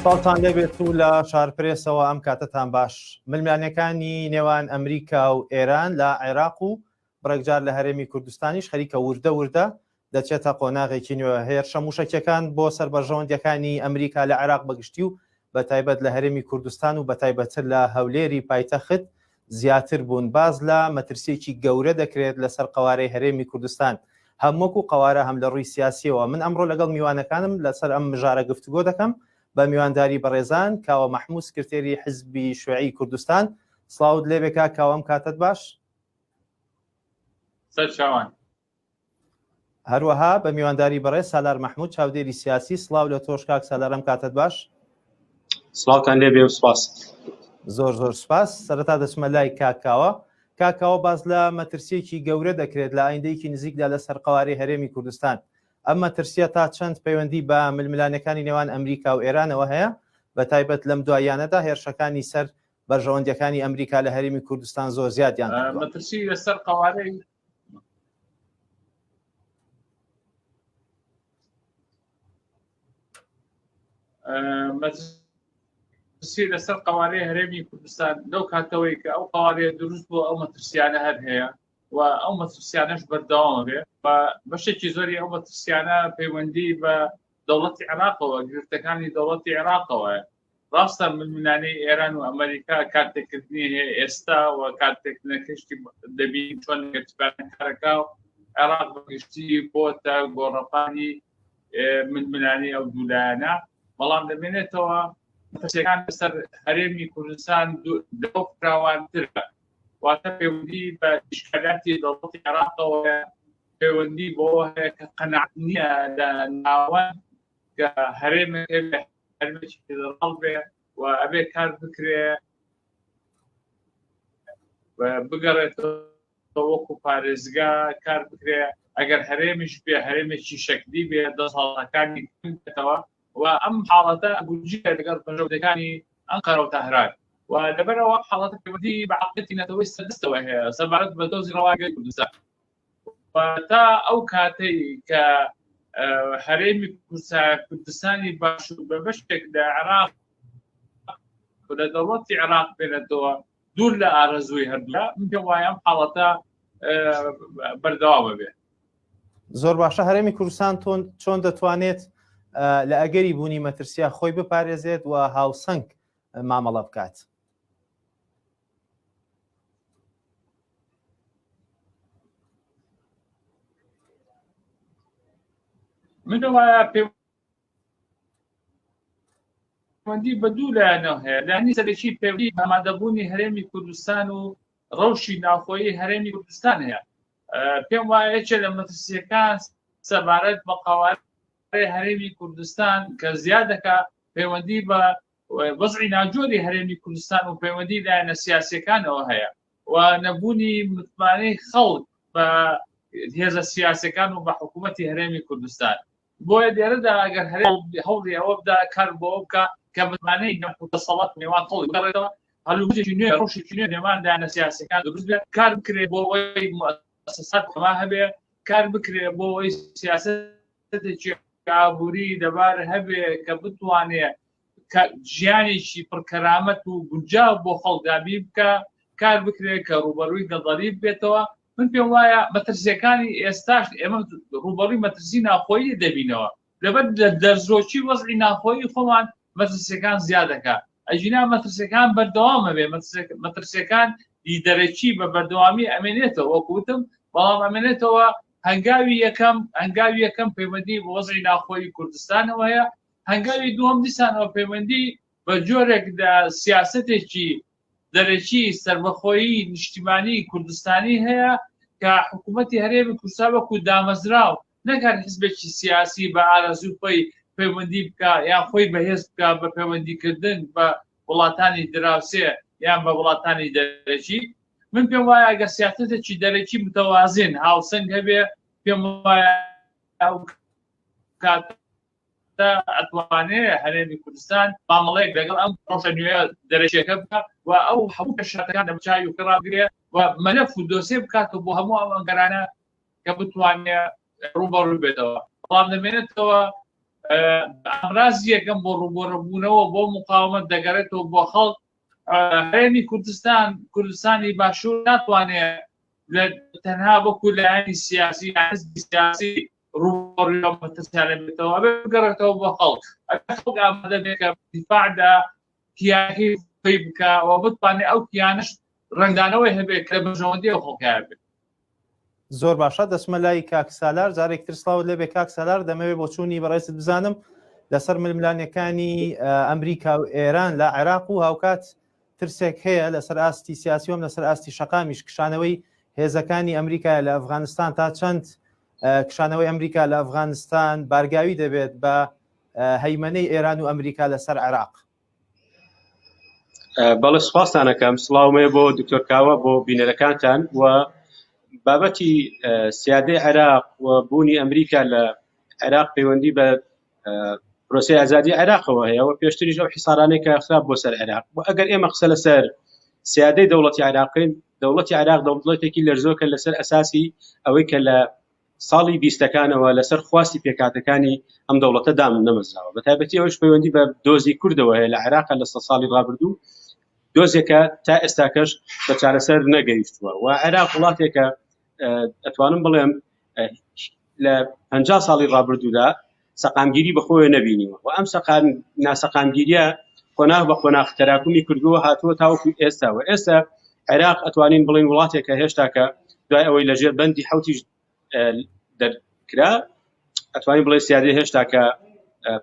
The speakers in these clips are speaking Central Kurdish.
سڵاوتان لێبێت و لە شارپرێسەوە ئەم کاتەتان باش. ململانێکانی نێوان ئەمریکا و ئێران لە عێراق و بڕێکجار لە هەرێمی کوردستانیش خەریکە وردە وردە دەچێتە قۆناغێکی نوێ. هێرشە مووشەکیەکان بۆ سەر بەرژەوەندیەکانی ئەمریکا لە عێراق بەگشتی و بەتایبەت لە هەرێمی کوردستان و بەتایبەتر لە هەولێری پایتەخت زیاتر بوون. باس لە مەترسیەکی گەورە دەکرێت لەسەر قەوارەی هەرێمی کوردستان هەم وەکو قەوارە هەم لە ڕووی سیاسیەوە. من ئەمڕۆ لەگەڵ میوانەکانم لەسەر ئەم مژارە گفتوگۆ دەکەم بە میوانداری بەڕێزان کاوە مەحموود سکرتێری حزبی شوعی کوردستان. سڵاوت لێبێ کاک کاوە ئەم کاتەت باش. سەرچاوان. هەروەها بە میوانداری بەڕێز سالار مەحمود چاودێری سیاسی سڵاو لە تۆش کاک سالار ئەم کاتەت باش. سڵاوتان لێبێ و سپاس. زۆر زۆر سپاس. سەرەتا دەچمە لای کاک کاوە. کاک کاوە باس لە مەترسیەکی گەورە دەکرێت لە ئایندەیەکی نزیکدا لەسەر قەوارەی هەرێمی کوردستان. ئەم مەترسیە تا چەند پەیوەندی بە ململانێکانی نێوان ئەمریکا و ئێرانەوە هەیە بە تایبەت لەم دواییانەدا هێرشەکانی سەر بەرژەوەندیەکانی ئەمریکا لە هەرێمی کوردستان زۆر زیادیان کردووە. مەترسی لەسەر قەوارەی مەترسی لەسەر قوارەی هەرێمی کوردستان لەو کاتەوەی کە ئەو قوارەیە دروست بۆ ئەو مەترسیانە هەر هەیە و ئەو مەترسیانەش بەردەوامە بێ و بەشێکی زۆری ئەو مەترسیانە پەیوەندی بە دەوڵەتی عێراقەوە گرفتەکانی دەوڵەتی عێراقەوە ڕاستە ململانێی ئێران و ئەمریکا کارتێکردنی هەیە ئێستا و کارتێکردنەکەشتی دەبین چۆن کارەکە و عێراق بەگشتی بۆتە گۆڕەپانی ململانێی ئەو دوولایەنە بەڵام دەمێنێتەوە مەترسیەکان لەسەر هەرێمی کوردستان لەو فراوانترە واتە پەیوەندی بە ئیشکالاتی دەوڵەتی عێراقەوە پەیوەندی بۆ هەیە کە قەناعەت نییە لە ناوەند کە هەرێمێک هەرێمێکی فیدراڵ بێ و ئەبێ کار بکرێ بگەڕێتەوە وەکو پارێزگا کار بکرێ ئەگەر هەرێمیش بێ هەرێمێکی شەکلی بێ دەسەڵاتەکانی بێتەوە و ئەم حاڵەتە گونجیە لەگەڵ بەرژەوەندیەکانی ئەنقەرە و تەهران و لەبەرەوە حاڵەتە پەیوەندی بە عەقڵیەتی نەتەوەی سەردەستەوە هەیە سەبارەت بە دۆزی ڕەوای گەلی کوردستان تا ئەو کاتەی کە هەرێمی کوردستانی باشوور بە بەشێک لە عێراق لە دەوڵەتی عێراق بێنێتەوە دوور لە ئارەزووی هەردوولا من پێم وایە ئەم حاڵەتە بەردەوامە بێ. زۆر باشە هەرێمی کوردستان چۆن دەتوانێت لە ئەگەری بوونی مەترسیا خۆی بپارێزێت و هاوسەنگ مامەڵە بکات؟ من وایە پەیوەندی بە دوو لایەنەوە هەیە لایەنی سەرەکی پەیوەندی ئامادەبوونی هەرێمی کوردستان و ڕەوشی ناوخۆیی هەرێمی کوردستان هەیە پێم وایە یەکێ لە مەترسیەکان سەبارەت بە قەوارەی هەرێمی کوردستان کە زیاد دەکا پەیوەندی بە وەزعی ناجۆری هەرێمی کوردستان و پەیوەندی لایەنە سیاسیەکانەوە هەیە و نەبوونی متمانەی خەڵک بە هێزە سیاسەکان و بە حکوومەتی هەرێمی کوردستان بۆیە لێرەدا ئەگەر هەرێم هەوڵی ئەوە بدا کار بۆ ئەوە بکا کە متمانەی دەسەڵات نێوان خەڵک بگەڕێتەوە هەلومەرجێکی نوێ ڕەوشێکی نوێ نێوان لایەنە سیاسەکان دروست بێت کار بکرێ بۆ ئەوەی مؤسسات کەما هەبێ کار بکرێ بۆ ئەوەی سیاسەتێکی ئابووری دەبار هەبێ کە بتوانێ ژیانێکی پڕکەرامەت و گونجاو بۆ خەڵک دابین بکە کار بکرێت کە ڕوبەڕووی گەندەڵی بێتەوە من پێم وایە مەترسیەکانی ئێستاش ئێمە ڕوبەڕووی مەترسی ناخۆیی دەبینەوە لەبەر دەرزۆکی وەزعی ناخۆیی خۆمان مەترسیەکان زیاد دەکات ئەگینا مەترسیەکان بەردەوامە بێ مەترسیەکان دەرەکی بە بەردەوامی ئەمێنێتەوە وەکوتم بەڵام ئەمێنێتەوە هەنگاوی یەکەم هەنگاوی یەکەم پەیوەندی بە وەزعی ناخۆیی کوردستانەوە هەیە هەنگاوی دووەم دیسانەوە پەیوەندی بە جۆرێک لە سیاسەتێکی دەرەکی سەربەخۆیی نیشتیمانی کوردستانی هەیە کە حکوومەتی هەرێمی کوردستان وەکو دامەزراو نەک هەر حزبێکی سیاسی بە ئارەزوو خۆی پەیوەندی بکە یان خۆی بەهێز بکە بە پەیوەندیکردن بە وڵاتانی دراوسێ یان بە وڵاتانی دەرەکی من پێم وایە ئەگەر سیاسەتێکی دەرەکی متەوازن هاوسەنگ هەبێ پێم وایە ئەو کاتە ئەتوانێ هەرێمی کوردستان مامەڵەیەک لەگەڵ ئەم ڕۆژە نوێ دەرەکیەکە بکە و ئەو هەموو پێشهاتەکان لە چاوی خۆی ڕابگرێ و مەلەف و دۆسێ بکاتەوە بۆ هەموو ئەو ئەنگەرانە کە بتوانێ ڕووبەڕوو بێتەوە بەڵام دەمێنێتەوە. ئامرازی یەکەم بۆ ڕووبەڕووبوونەوە بۆ مقاومەت دەگەڕێتەوە بۆ خەڵک. هەرێمی کوردستان، کوردستانی باشوور ناتوانێت لە تەنها وەکو لایەنی سیاسی یان حزبی سیاسی ڕووبەڕووی ئەو مەترسیانە بێتەوە، ئەبێ بگەڕێتەوە بۆ خەڵک. ئەبێ خەڵک ئامادە بێت کە دیفاع لە کیانەکەی خۆی بکا و بتوانێت ئەو کیانەش ڕەنگدانەوەی هەبێت کە لە بەرژەوەندی ئەو خەڵکە بێت. زۆر باشە دەچمە لای کاک سالار جارێکتر سڵاوت لێبێ کاک سالار دەمەوێت بۆچوونی بەڕێزت بزانم لەسەر ململانێکانی ئەمریکا و ئێران لە عێراق و هاوکات ترسێک هەیە لەسەر ئاستی سیاسی و لەسەر ئاستی شەقامیش کشانەوەی هێزەکانی ئەمریکا لە ئەفغانستان تا چەند کشانەوەی ئەمریکا لە ئەفغانستان بارگاوی دەبێت بە هەیمەنەی ئێران و ئەمریکا لەسەر عێراق. بەڵێ سوپاستانەکەم سڵاومێ بۆ دکتۆر کاوە بۆ بینەرەکانتان و بابەتی سیادەی عێراق و بوونی ئەمریکا لە عێراق پەیوەندی بە پرۆسی ئازادی عێراقەوە هەیە و پێشتریش ئەو حیسارانەی کە خراپ بۆ سەر عێراق و ئەگەر ئێمە قسە لەسەر سیادەی دەوڵەتی عێراقین دەوڵەتی عێراق دەوڵەتێکی لەرزۆکە لەسەر ئەساسی ئەوەی کە لە ساڵی بیستەکانەوە لەسەر خواستی پێکهاتەکانی ئەم دەوڵەتە دام نەمەزراوە بە تایبەتی ئەوش پەیوەندی بە دۆزی کوردەوە هەیە لە عێراق لە سە ساڵی ڕابردوو دۆزێکە تا ئێستاکەش بە چارەسەر نەگەیشتووە و عێراق وڵاتێکە ئەتوانم بڵێم لە 50 ساڵی ڕابردوودا سەقامگیری بەخۆیە نەبینیوە و ئەم سەقام ناسەقامگیریە قۆناغ بە قۆناغ تەراکومی کردووە هاتووە تاوەکو ئێستا و ئێستا عێراق ئەتوانین بڵین وڵاتێکە هێشتاکە دوای ئەوەی لەژێر بەندی حوتیش دەرکرا ئەتوانین بڵێ سیادی هێشتاکە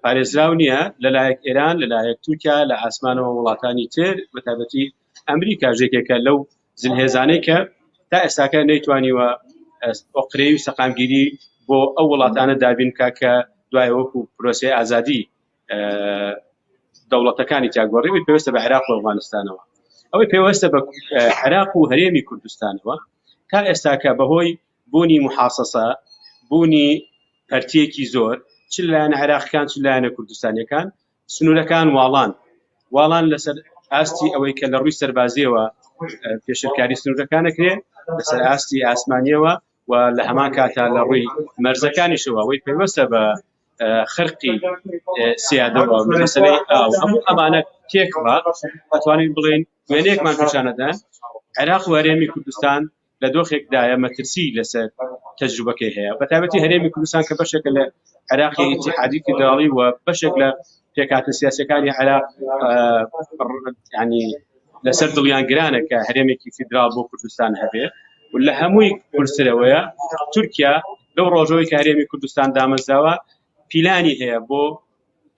پارێزراو نییە لەلایەک ئێران لەلایەک تورکیا لە ئاسمانەوە وڵاتانی تر بەتایبەتی ئەمریکا ژێکێکە لەو زلهێزانەی کە تا ئێستاکە نەیتوانیوە ئۆقرەی و سەقامگیری بۆ ئەو وڵاتانە دابین بکە کە دوای وەکو پرۆسەی ئازادی دەوڵەتەکانی تیاگۆڕی ئەوەی پێویستە بە عێراق و ئەفغانستانەوە ئەوەی پێوەستە بە عێراق و هەرێمی کوردستانەوە تا ئێستاکە بەهۆی بوونی محاسەسە بوونی پەرتیەکی زۆر چ لایەنە عێراقەکان چ لایەنە کوردستانیەکان سنوورەکان واڵان واڵان لەسەر ئاستی ئەوەی کە لە ڕووی سەربازیەوە پێشلکاری سنوورەکانەکرێ لەسەر ئاستی ئاسمانیەوە و لە هەمان کاتا لە ڕووی مەرزەکانیشەوە ئەوەی پەیوەستە بە خرقی سیادەوە مەسەلەی ئاو هەموو ئەمانە تێکڕا ئەتوانین بڵێین وێنەیەکمان پیشانەدان عێراق و هەرێمی کوردستان لە دۆخێکدایە مەترسی لەسەر تەجروبەکەی هەیە بە تایبەتی هەرێمی کوردستان کە بەشێکە لە عێراقی ئیتیحادی فیدراڵی و بەشێک لە پێکهاتە سیاسەکانی عێراق ینی لەسەر دڵیان گرانە کە هەرێمێکی فیدراڵ بۆ کوردستان هەبێ و لە هەمووی قورسرەوەیە تورکیا لەو ڕۆژەوەی کە هەرێمی کوردستان دامەزراوە پیلانی هەیە بۆ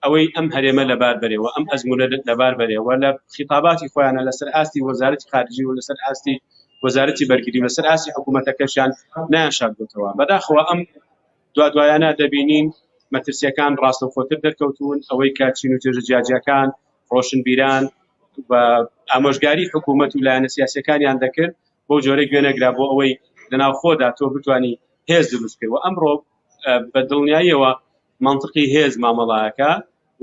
ئەوەی ئەم هەرێمە لەبار بەرێ و ئەم ئەزمونە لەبار بەرێ و لە خیتاباتی خۆیانە لەسەر ئاستی وەزارەتی خارجی و لەسەر ئاستی وەزارەتی بەرگری و لەسەر ئاستی حکوومەتەکەشیان نایان شاردوێتەوە بەداخەوە ئەم دوادوایانە دەبینین مەترسیەکان ڕاستەوخۆتر دەرکەوتون ئەوەی کە چین و توێژە جیاجیاکان ڕۆشنبیران و ئامۆژگاری حکوومەت و لایەنە سیاسەکانیان دەکرد بۆ جۆرە گوێ نەگرا بۆ ئەوەی لەناو خۆدا تۆ بتانی هێز دروست بکەی و ئەمڕۆ بە دڵنیاییەوە مەنتقی هێز مامەڵەکە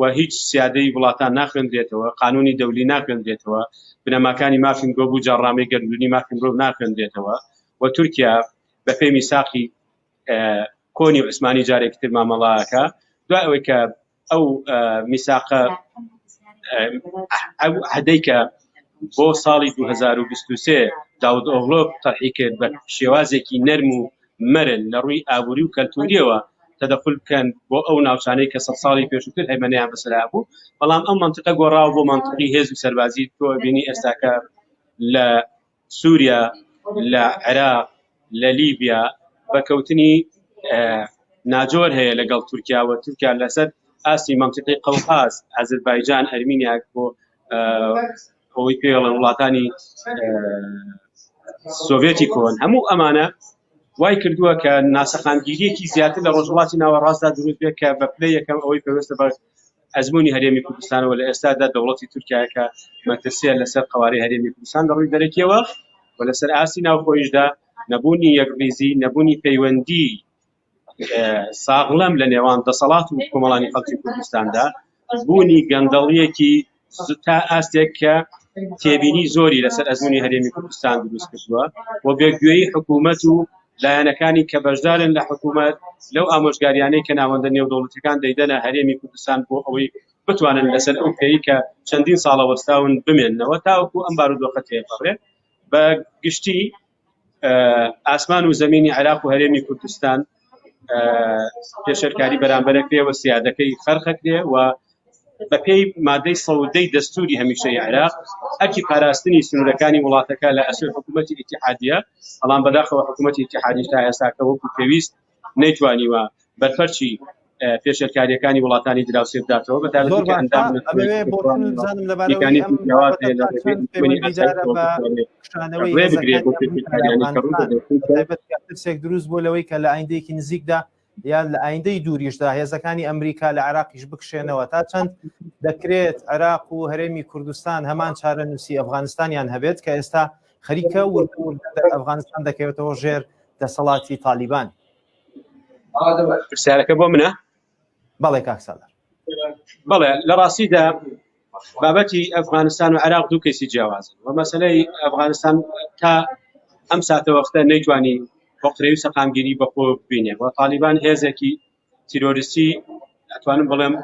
و هیچ سیادەی وڵاتان ناخوێندرێتەوە، قانونی دەولی ناخوێندرێتەوە، بنەماکانی مافی مرۆڤ و جاڕنامەی گەردوونی مافی مرۆڤ ناخوێندرێتەوە و تورکیا بەپێی میساقی کۆنی عوسمانی جارێکی تر مامەڵەکە دوای ئەوەی کە ئەو میساقە ئەو عەهدەی کە بۆ ساڵی 2023 داود ئۆغلۆ تەرحی کرد بە شێوازێکی نەرم و مەرن لە ڕووی ئابووری و کەلتوریەوە تەدەخول بکەن بۆ ئەو ناوچانەی کە سە ساڵی پێشووتر هەیمەنەیان بەسەرا بوو بەڵام ئەم منطقە گۆڕاوە بۆ منطقی هێز و سەربازی تۆ بینی ئێستاکە لە سووریا لە عێراق لە لیبیا بە کەوتنی ناجۆر هەیە لەگەڵ تورکیا و تورکیا لەسەر ئاستی منطقی قەوقاز ئازربایجان ئەرمینیا بۆ ئەوەی پێڵێن وڵاتانی سۆڤێتی کۆن هەموو ئەمانە وای کردووە کە ناسەقامگیریەکی زیاتر لە ڕۆژهەڵاتی ناوەڕاستدا دروست بێت کە بە پلەی یەکەم ئەوەی پێویستە بە ئەزمموی هەرێمی کوردستانەوە لە ئێستادا دەوڵەتی تورکیا کە مەترسیە لەسەر قوارەی هەرێمی کوردستان لە ڕووی دەرەکیەوە و لەسەر ئاستی ناوخۆیشدا نەبوونی یەکڕیزی نەبوونی پەیوەندی ساغڵەم لە نێوان دەسەڵات و کۆمەڵانی خەڵکی کوردستاندا بوونی گەندەڵیەکی تا ئاستێک کە تێبینی زۆری لەسەر ئەزمموی هەرێمی کوردستان دروست کردووە و بێگوێی حکوومەت و لایەنەکانی کە بەشدارن لە حکوومەت لەو ئامۆژگاریانەی کە ناوەندە نێودەوڵەتیەکان دەیدەنە هەرێمی کوردستان بۆ ئەوەی بتوانن لەسەر ئەو پێی کە چەندین ساڵە وەستاون بمێننەوە تاوەکو ئەم بارودۆخە تێپەڕێ. بە گشتی ئاسمان و زەمینی عێراق و هەرێمی کوردستان پێشێلکاری بەرامبەرەکرێ و سیادەکەی خەرخەکرێ و بەپێی مادەی سەودەی دەستوری هەمیشەی عێراق ئەرکی پاراستنی سنوورەکانی وڵاتەکە لە ئەسۆی حکوومەتی ئیتیحادیە، بەڵام بەداخەوە حکوومەتی ئیتیحادیش تا ئێستاکە وەکو پێویست نەیتوانیوە بەرپەرچی پێشێلکارییەکانی وڵاتانی دراوسێ بداتەوە، بە تایبەتی زۆر کە باشە ئەندام لە ئەمەوێ بۆچوونت بزانم لەبارەوەی میکانیزمی ئەم جیاواز بابەتە هەیە لە تا ڕێگەی چەند ئەنجومەنی پەیوەندیدارە ئاسایشەوە بە بتوانێت کشانەوەی ڕێ بگرێت هێزەکانی بۆ ئەمریکا لە پێشێلکاریانەی کە ڕوو ئەفغانستان دەدەن، چونکە بەتایبەت کە ترسێک دروست بووە لەوەی کە لە ئایندەیەکی نزیکدا یان لە ئایندەی دووریشدا هێزەکانی ئەمریکا لە عێراقیش بکشێنەوە، تا چەند دەکرێت عێراق و هەرێمی کوردستان هەمان چارەنووسی ئەفغانستانیان هەبێت کە ئێستا خەریکە ورد ورد ئەفغانستان دەکەوێتەوە ژێر دەسەڵاتی تالیبان؟ پرسیارەکە بۆ منە؟ بەڵێ کاک سالار. بەڵێ لە ڕاستیدا بابەتی ئەفغانستان و عێراق دوو کەیسی جیاوازن و مەسلەی ئەفغانستان تا ئەم ساتەوەختە نەیتوانی هۆقرەوی و سەقامگیری بەخۆ ببینێ و تالیبان هێزێکی تیرۆریستی ئەتوانم بڵێم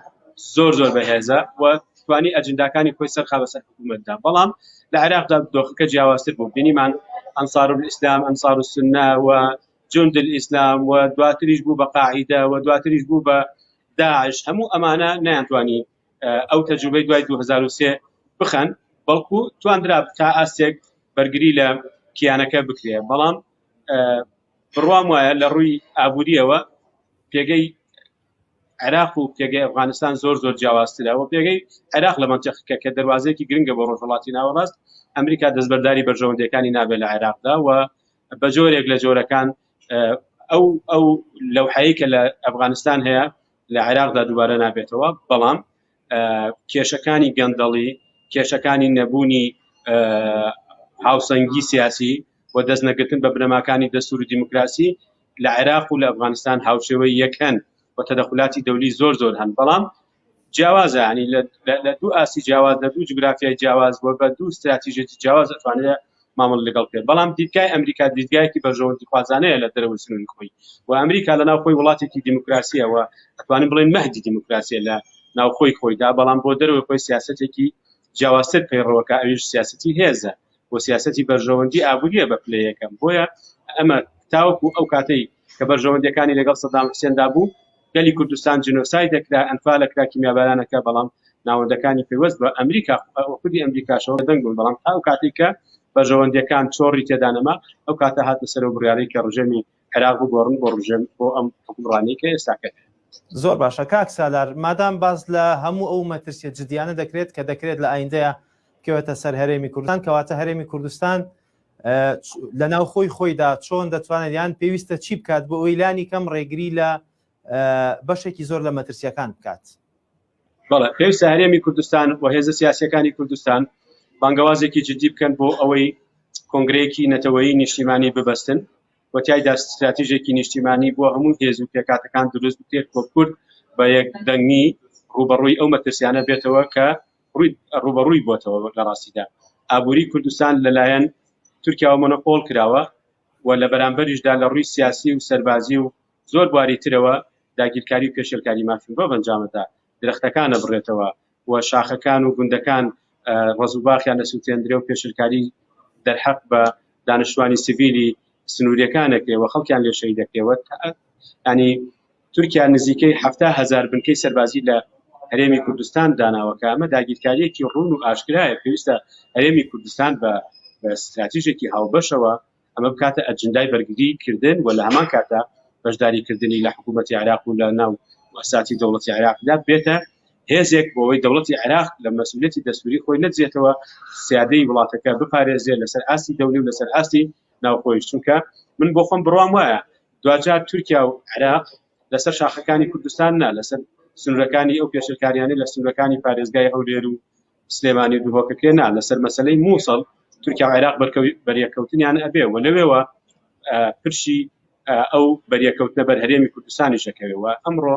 زۆر زۆر بەهێزە و توانی ئەجنداکانی خۆی سەرخا بەسەر حکوومەتدا، بەڵام لە عێراقدا دۆخەکە جیاوازتر بوو، بینیمان ئەنسار الئیسلام، ئەنسار السنە و جوند الئیسلام و دواتریش بوو بە قاعیدە و دواتریش بوو بە داعش، هەموو ئەمانە نەیانتوانی ئەو تەجروبەی دوای 2003 بخەن، بەڵکو تواندرا تا ئاستێک بەرگری لە کیانەکە بکرێ، بەڵام بڕوام وایە لە ڕووی ئابووریەوە پێگەی عێراق و پێگەی ئەفغانستان زۆر زۆر جیاوازترە و پێگەی عێراق لە مەنتیقەکە کە دەواازەیەکی گرنگە بۆ ڕۆژهەڵاتی ناوەڕاست، ئەمریکا دەستبەرداری بەرژەوەندیەکانی نابێت لە عێراقدا و بە جۆرێک لە جۆرەکان ئەو ئەو لەوحەیە کە لە ئەفغانستان هەیە لە عێراقدا دووبارە نابێتەوە، بەڵام کێشەکانی گەندەڵی، کێشەکانی نەبوونی هاوسەنگی سیاسی و دەست نەگرتن بە بنەماکانی دەستور و دیموکراسی لە عێراق و لە ئەفغانستان هاوشێوەی یەک هەن و تەدەخولاتی دەولی زۆر زۆر هەن، بەڵام جیاوازە، ینی لە دوو ئاستی جیاواز، لە دوو جوگرافیای جیاواز و بە دوو استراتیژیەتی جیاواز ئەتوانێت مامەڵە لەگەڵ بکرێت. بەڵام دیدگای ئەمریکا دیدگایەکی بەرژەوەندیخوازانەیە لە دەرەوەی سنووری خۆی و ئەمریکا لە ناوخۆی وڵاتێکی دیموکراسیە و ئەتوانین بڵێن مەهدی دیموکراسیە لە ناوخۆی خۆیدا، بەڵام بۆ دەرەوەی خۆی سیاسەتێکی جیاوازتر پەیڕەوەکە، ئەویش سیاسەتی هێزە و سیاسەتی بەرژەوەندی ئابووریە بە پلە یەکەم. بۆیە ئەمە تاوەکو ئەو کاتەی کە بەرژەوەندیەکانی لەگەڵ سەدام حوسێندا بوو گەلی کوردستان جینۆساید دەکرا، ئەنفال ئەکرا، کیمیاباران ئەکرا، بەڵام ناوەندەکانی پەیوەست بە ئەمریکا و خودی ئەمریکاشەوە دەنگ بوون. بەڵام تا ئەو کاتەی کە بەرژەوەندیەکان چۆڕی تێدا نەما، ئەو کاتە هاتنە سەر ئەو بڕیارەی کە ڕژێمی عێراق بگۆڕن بۆ ڕژێم بۆ ئەم حوکمڕانیەی کە ئێستاکە هەیە. زۆر باشە کاک سالار، مادام باس لە هەموو ئەو مەترسیە جدیانە دەکرێت کە دەکرێت لە ئایندەیا بکەوێتە سەر هەرێمی کوردستان، کەواتە هەرێمی کوردستان لە ناوخۆی خۆیدا چۆن دەتوانێت یان پێویستە چی بکات بۆ ئەوەی لانی کەم ڕێگری لە بەشێکی زۆر لە مەترسیەکان بکات؟ بەڵێ، پێویستە هەرێمی کوردستان و هێزە سیاسیەکانی کوردستان بانگەوازێکی جدی بکەن بۆ ئەوەی کۆنگرەیەکی نەتەوەیی نیشتیمانی ببەستن و تیایدا ستراتیژێکی نیشتیمانی بۆ هەموو هێز و پێکهاتەکان دروست بکرێت و کورد بە یەکدەنگی ڕووبەڕووی ئەو مەترسیانە بێتەوە کە ڕووی ڕووبەڕووی بۆتەوە. لە ڕاستیدا ئابووری کوردستان لەلایەن تورکیاوە مۆنۆپۆل کراوە و لە بەرامبەریشدا لە ڕووی سیاسی و سەربازی و زۆر بواری ترەوە داگیرکاری و پێشێلکاری مافی مرۆڤ ئەنجامەدا، درەختەکان ئەبڕێتەوە و شاخەکان و گوندەکان ڕەز و باخیان ئەسووتێندرێ و پێشێلکاری دەرحەق بە دانیشتوانی سڤیلی سنووریەکان ئەکرێ و خەڵکیان لێ شەهید ئەکرێ و ینی تورکیا نزیکەی 70,000 بنکەی سەربازی لە هەرێمی کوردستان داناوە کە ئەمە داگیرکاریەکی ڕوون و ئاشکرایە. پێویستە هەرێمی کوردستان بە ستراتیژێکی هاوبەشەوە ئەمە بکاتە ئەجندای بەرگری کردن و لە هەمان کاتە بەشداریکردنی لە حکوومەتی عێراق و لە ناو مؤسساتی دەوڵەتی عێراقدا بێتە هێزێک بۆ ئەوەی دەوڵەتی عێراق لە مەسئولیەتی دەستوری خۆی نەدزێتەوە، سیادەی وڵاتەکە بپارێزێ لەسەر ئاستی دەولی و لەسەر ئاستی ناوخۆیش. چونکە من بۆ خۆم بڕوام وایە دواجار تورکیا و عێراق لەسەر شاخەکانی کوردستان نا، لەسەر سنوورەکانی ئەو پێشێلکاریانەی لە سنوورەکانی پارێزگای هەولێر و سلێمانی و دهۆکەکرێ نا، لەسەر مەسەلەی مووسڵ تورکیا و عێراق بەریەککەوتنیان ئەبێ و لەوێوە پرشی ئەو بەریەککەوتنە بەر هەرێمی کوردستانیش ئەکەوێ. و ئەمڕۆ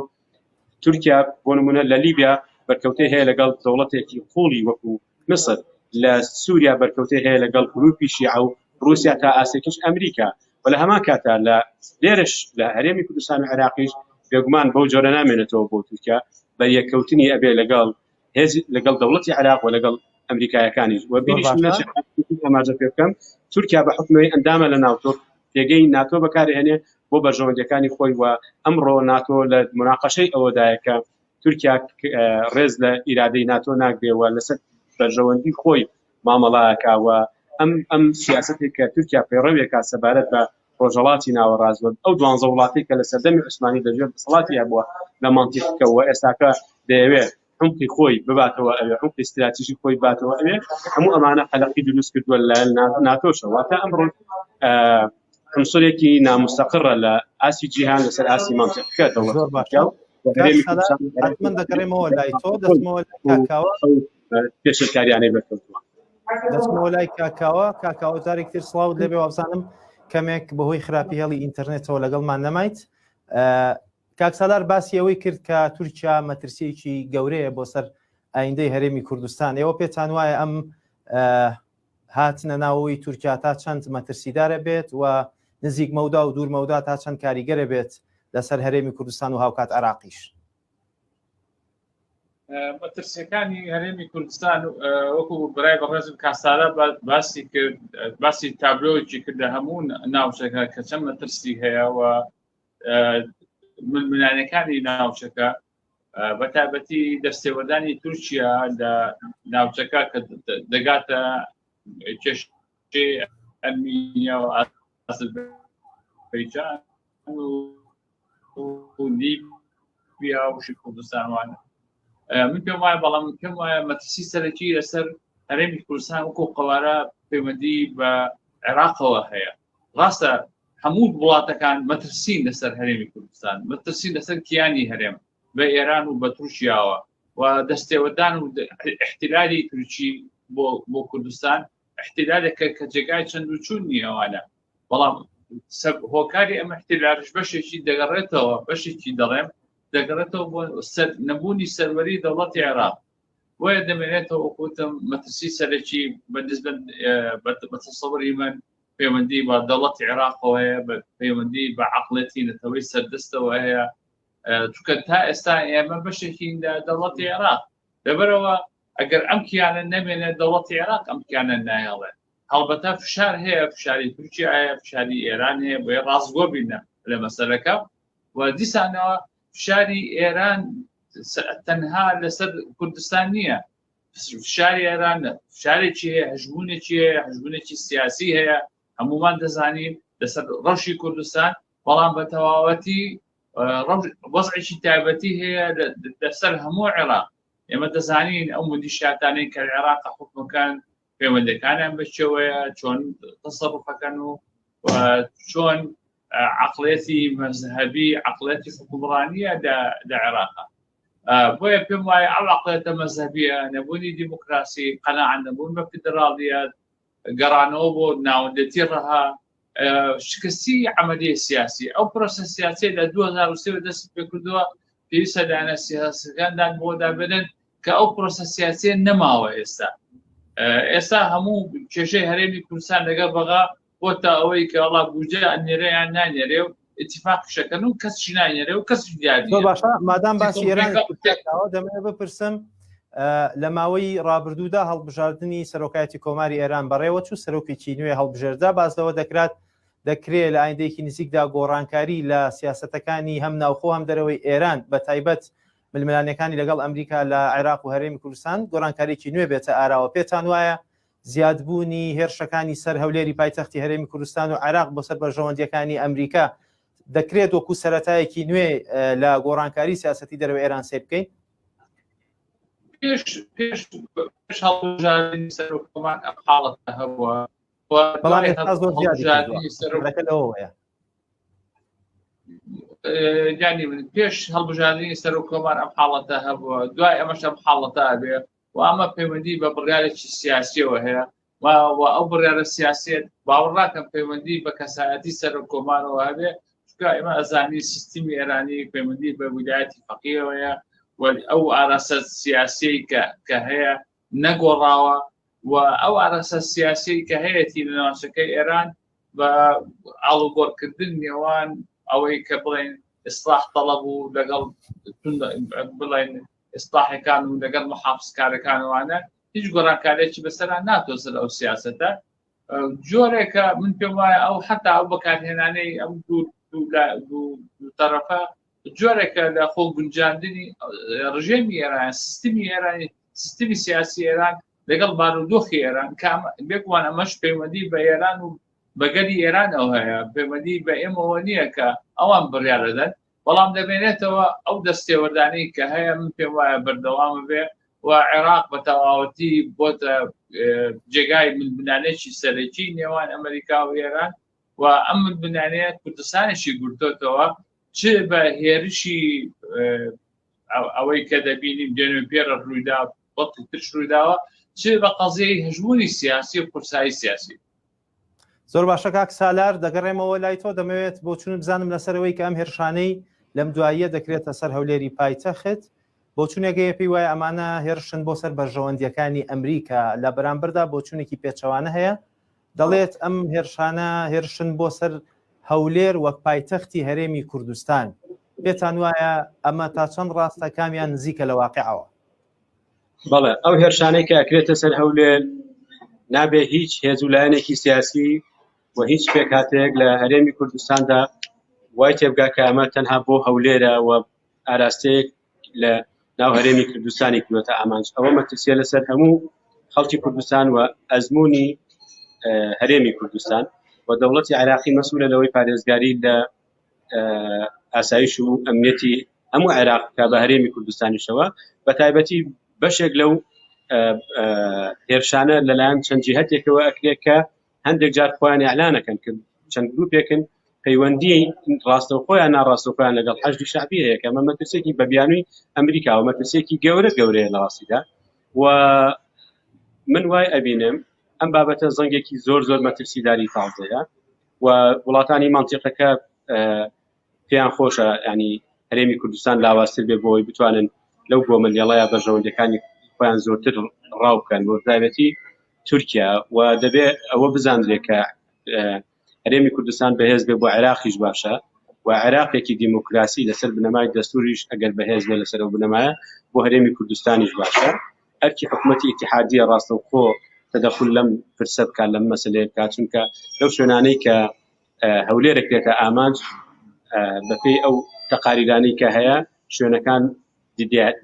تورکیا بۆ نمونە لە لیبیا بەرکەوتەی هەیە لەگەڵ دەوڵەتێکی قوڵی وەکو میسر، لە سووریا بەرکەوتەی هەیە لەگەڵ گروپی شیعە و رووسیا تا ئاستێکیش ئەمریکا. و لە هەمان کاتا لە لێرەش لە هەرێمی کوردستان و عێراقیش بێگومان بەو جۆرە نامێنێتەوە بۆ تورکیا بەریەککەوتنی ئەبێ لەگەڵ هێز لەگەڵ دەوڵەتی عێراق و لەگەڵ ئەمریکایەکانیش و بیریشم نەچێت ئاماژە پێ بکەم تورکیا بە حکومەوەی ئەندامە لە ناوتۆ پێگەی ناتۆ بەکارهێنێ بۆ بەرژەوەندیەکانی خۆی و ئەمڕۆ ناتۆ لە مناقەشەی ئەوەدایە کە تورکیا ڕێز لە ئیرادەی ناتۆ ناگرێ و لەسەر بەرژەوەندی خۆی مامەڵەکا و ئەم ئەم سیاسەتێک کە تورکیا پەیڕەوێکا سەبارەت بە ڕۆژهەڵاتی ناوەڕاست و ئەو دوانزە وڵاتەی کە لە سەردەمی عوسمانی لەژێر دەسەڵاتی هەبووە لە مەنتیقەکە و ئێستاکە دەیەوێت عمقی خۆی بباتەوە ئەوێ عمقی استراتیژی خۆی باتەوە ئەوێ هەموو ئەمانە قەلەقی دروست کردووە لەلایەن ناتۆشە واتە ئەمڕۆ عنصرێکی نامستەقڕە لە ئاستی جیهان لەسەر ئاستی مەنتیقەکە دەوڵەت زۆر باشە حتمما دەگەڕێمەوە لای تۆ دەستمەوە کاکاوە پێشلکاریانەی بەرکەوتووە دەستمەوە لای کاکاوە کاکاوە جارێک تر سڵاوت لێبێ وابزانم کەمێک بەهۆی خراپی هێڵی ئینتەرنێتەوە لەگەڵمان نەمایت کاک سالار باسی ئەوەی کرد کە تورکیا مەترسیەکی گەورەیە بۆ سەر ئایندەی هەرێمی کوردستان ئێوە پێتان وایە ئەم هاتنە ناوەوەی تورکیا تا چەند مەترسیدارە بێت و نزیک مەودا و دوور مەودا تا چەند کاریگەرە بێت لەسەر هەرێمی کوردستان و هاوکات عراقیش؟ مەترسیەکانی هەرێمی کوردستان وەکو برای بەڕێزم کاسارە باسی کرد باسی تابلۆیەکی کرد لە هەموو ناوچەکە کە چەند مەترسی هەیە و ململانەکانی ناوچەکە بە تایبەتی دەستێوەردانی تورکیا لە ناوچەکە کە دەگاتە کێشەی ئەرمینیا و ئازربایجان و لیبیا و شی کوردستانوانە من پێم وایە بەڵام پێم وایە مەترسی سەرەکی لەسەر هەرێمی کوردستان وەکو قەوارە پەیوەندی بە عێراقەوە هەیە ڕاستە هەموو وڵاتەکان مەترسین لەسەر هەرێمی کوردستان مەترسین لەسەر کیانی هەرێم بە ئێران و بە تورکیاوە و دەستێوەدان و احتلالی تورکی بۆ بۆ کوردستان احتلالێکە کە جێگای چەند و چون نییەوانە بەڵام هۆکاری ئەم احتلالش بەشێکی دەگەڕێتەوە بەشێکی دەڵێم دەگەڕێتەوە بۆ سەر نەبوونی سەروەری دەوڵەتی عێراق بۆیە دەمێنێتەوە وەکوتم مەترسی سەرەکی بە تەسەوری من پەیوەندی بە دەوڵەتی عێراقەوە هەیە بە پەیوەندی بە عقلێتی نەتەوەی سەردەستەوە هەیە چونکە تا ئێستا ئێمە بەشێکین لە دەوڵەتی عێراق لەبەرەوە ئەگەر ئەم کیانە نەمێنێت دەوڵەتی عێراق ئەم کیانە نایەڵێت هەڵبەتە فشار هەیە فشاری تورکیا هەیە فشاری ئێران هەیە بۆیە ڕاستگۆ بینە لە مەسەلەکە و دیسانەوە فشاری ئێران تەنها لەسەر کوردستان نییە فشاری ئێران فشارێکی هەیە هەژمونێکی هەیە هەژمونێکی سیاسی هەیە هەمومان دەزانین لەسەر ڕەوشی کوردستان بەڵام بە تەواوەتی وەزعێکی تایبەتی هەیە لەسەر هەموو عێراق ئێمە دەزانین ئەو ملیشیاتانەی کە عێراق حکومەکان پەیوەندەکانیان بەچەوەیە چۆن تەسەڕفەکەن و چۆن عقلێتی مەزهبی عقلێتی حکومڕانیە لە عێراقا بۆیە پێم وایە ئەو عقلێتە مەزهبیە نەبوونی دیموکراسی قەناعە نەبوون بە فیدراڵیات گەڕانەوە بۆ ناوەندێتی ڕەها شکستی عملیە سیاسی ئەو پرۆسە سیاسی لە 2023 دەست پێکردووە پێویستە لایەنە سیاسەکان دان بۆدا بنن کە ئەو پرۆسە سیاسیە نەماوە ئێستا ئێستا هەموو کێشەی هەرێمی کوردستان لەگەڵ بەغا بۆتە ئەوەی کە وڵا بودجە ئەنێرێ یان نانێرێ و اتفاق شەکەن و کەس نانێرێ و کەس دیار زۆر باشە مادام باسی ئێران دەمەوێت بپرسم لە ماوەی ڕابردوودا هەڵبژاردنی سەرۆکایەتی کۆماری ئێران بەڕێوە چوو سەرۆکێکی نوێ هەڵبژێردا باس لەوە دەکرات دەکرێت لە ئایندەیەکی نزیکدا گۆڕانکاری لە سیاسەتەکانی هەم ناوخۆ هەم دەرەوەی ئێران بە تایبەت ململانێکانی لەگەڵ ئەمریکا لە عێراق و هەرێمی کوردستان گۆڕانکاریی نوێ بێتە ئاراوە پێتان وایە زیادبوونی هێرشەکانی سەر هەولێری پایتەختی هەرێمی کوردستان و عێراق بۆ سەر بەرژەوەندییەکانی ئەمریکا دەکرێت وەکو سەرەتایەکی نوێ لە گۆڕانکاری سیاسەتی دەرەوەی ئێران سەیر بکەین؟ پێش پێش پێش هەڵبژاردنی سەرۆک کۆمار ئەم حاڵەتە هەبووە بەڵام ئێستا زۆر زیادی کردووە. لەوەیە ینی من پێش هەڵبژاردنی سەرۆک کۆمار ئەم حاڵەتە هەبووە دوای ئەمەش ئەم حاڵەتە ئەبێ و ئەمە پەیوەندی بە بڕیارێکی سیاسیەوە هەیە و ئەو بڕیارە سیاسیت باوەڕ ناکەم پەیوەندی بە کەسایەتی سەرۆک کۆمارەوە هەبێ چونکە ئێمە ئەزانی سیستمی ئێرانی پەیوەندی بە ویلایەتی فەقیەوەیە و ئەو ئاراستە سیاسیەی کە کە هەیە نەگۆڕاوە و ئەو ئاراستە سیاسی کە هەیەتی لە ناوچەکەی ئێران. بە ئاڵوگۆڕکردن نێوان ئەوەی کە بڵێن ئیسلاح تەڵەب و لەگەڵ بڵێن ئیسلاحەکان و لەگەڵ محافزکارەکانوانە هیچ گۆڕانکارێکی بەسەرا ناتۆسەر ئەو سیاستە جۆرێکە من پێم وایە ئەو حتا ئەو بەکارهێنانەی ئەم دوو تەرەفە جۆرێکە لە خۆ گونجاندنی ڕژێمی ئێران سیستمی ئێرانی سیستمی سیاسی ئێران لەگەڵ بارودۆخی ئێران کە بێگومان ئەمەش پەیوەندی بە ئێران و بەگەلی ئێران ئەو هەیە پەیوەندی بە ئێمەوە نییە کە ئەوان بڕیار دەدەن بەڵام دەمێنێتەوە ئەو دەستێوەردانی کە هەیە من پێم وایە بەردەوام بێ و عێراق بە تەواوەتی بۆتە جێگای ململانێکی سەرەکی نێوان ئەمریکا و ئێران و ئەم ململانەیە کوردستانیشی گرتۆتەوە چ بە هێرشی ئەوەی کە دەبینیم دێنێ پێرە ڕوویدا بەڵکی ترش ڕوویداوە چ بە قەزیەی هەژمونی سیاسی و قورسایی سیاسی. زۆر باشە کاک سالار دەگەڕێمەوە لای تۆ دەمەوێت بۆچون بزانم لەسەرەوەی کە ئەم هێرشانەی لەم دواییە دەکرێتە سەر هەولێری پایتەخت بۆچونێک هەیە پێی وایە ئەمانە هێرشن بۆ سەر بەرژەوەندیەکانی ئەمریکا لە بەرامبەردا بۆچونێکی پێچەوانە هەیە دەڵێت ئەم هێرشانە هێرشن بۆ سەر هەولێر وەک پایتەختی هەرێمی کوردستان پێتان وایە ئەمە تا چەند ڕاستە کامیان نزیکە لە واقعەوە؟ بەڵێ ئەو هێرشانەی کە ئەکرێتە سەر هەولێر نابێ هیچ هێز و لایەنێکی سیاسی و هیچ پێکهاتەیەک لە هەرێمی کوردستاندا وای تێبگا کە ئەمە تەنها بۆ هەولێرە و ئاراستەیەک لە ناو هەرێمی کوردستانی کردوەتە ئامانج ئەوە مەترسیە لەسەر هەموو خەڵکی کوردستان و ئەزمموی هەرێمی کوردستان و دەوڵەتی عراقی مەسوولە لەوەی پارێزگاری لە ئاسایش و ئەمنیەتی هەموو عێراق بکە بە هەرێمی کوردستانیشەوە بە تایبەتی بەشێک لەو هێرشانە لەلایەن چەند جیهتێکەوە ئەکرێت کە هەندێک جار خۆیان ئیعلانەکەن کە چەند گروپێکن پەیوەندی ڕاستەوخۆیان ناڕاستەوخۆیان لەگەڵ حەشدی شعبی هەیە کە ئەمە مەترسێکی بە بیانووی ئەمریکا و مەترسێکی گەورە گەورەیە لە ڕاستیدا و من وای ئەبینم ئەم بابەتە زەنگێکی زۆر زۆر مەترسیداری تازەیە و وڵاتانی مانتیقەکە پێیان خۆشە ینی هەرێمی کوردستان لاوازتر بێ بۆی بتوانن لەو گۆمە لێڵەیە بەرژەوەندەکانی خۆیان زۆرتر ڕاو بکەن بۆ تایبەتی تورکیا و دەبێ ئەوە بزانرێت کە هەرێمی کوردستان بەهێز بێ بۆ عێراقیش باشە و عێراقێکی دیموکراسی لەسەر بنەمای دەستوریش ئەگەر بەهێز بێ لەسەر ئەو بنەمایە بۆ هەرێمی کوردستانیش باشە ئەرکی حکوومەتی ئیتیحادیە ڕاستەوخۆ تەدەخول لەم پرسە بکات لەم مەسلەیە بکات چونکە لەو شوێنانەی کە هەولێرە کرێتە ئامانج بەپێی ئەو تەقاریرانەی کە هەیە شوێنەکان